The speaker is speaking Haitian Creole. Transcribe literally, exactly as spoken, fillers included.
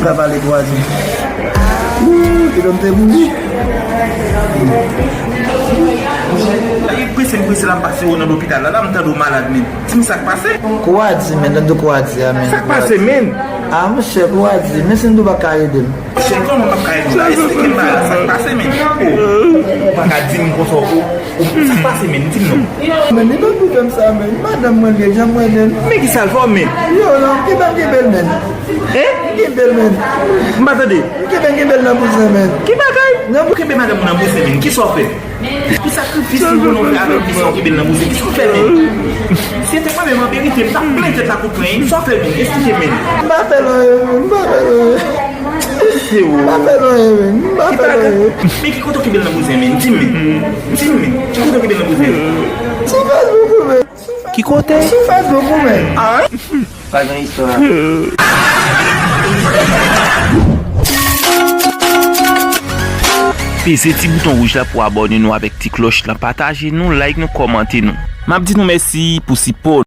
Sa pale kou a di. Ooh, kidon te bouch. E prese m prese la m pase w nan lopital la, la m tande w malad men. Di m sa k pase. Kou a di men, tande kou a di a men. Sa k pase men? A monchè, kou a di men, si m di w pa ka ede m. Monchè, kòman m ap ka ede w la? Esplike m bagay la, sa k pase men? Oh, ou pa ka di m konsa, oh. Sa k pase men, di m non. Men li pa pou fè m sa men. Madanm mwen li ye, janm mwen men. Men ki sa l fè w men? Yo non, ki ban ki bèl men. Hein? Ki bèl men. M pa tande. Ki ban ki bèl nan bouzen men. Ki bagay? Nan bou- Kenbe madanm ou nan bouzen men. Ki sa w fè? Pou sakrifis ou konnen w fè avèk li sa w kenbe l nan bouzen. Ki sa w fè men? Si se te mwen menm an verite, m t ap plen tèt la kout pwen. Sa w fè men? Esplike men. M pa fè l anyen men. M pa fè l anyen. Mesye ou. M pa fè l anyen men. M pa fè l anyen. Men ki kote w kenbe l nan bouzen men? Di m men. Di m men. Ki kote w kenbe l nan bouzen? Sou Facebook ou men. Ki kote? Sou Facebook ou men. Ah. Pa gen istwa. Peze ti bouton wouj la pou abòne nou avèk ti klòch lan, pataje nou, like nou, kòmante nou. M ap di nou mèsi pou sipò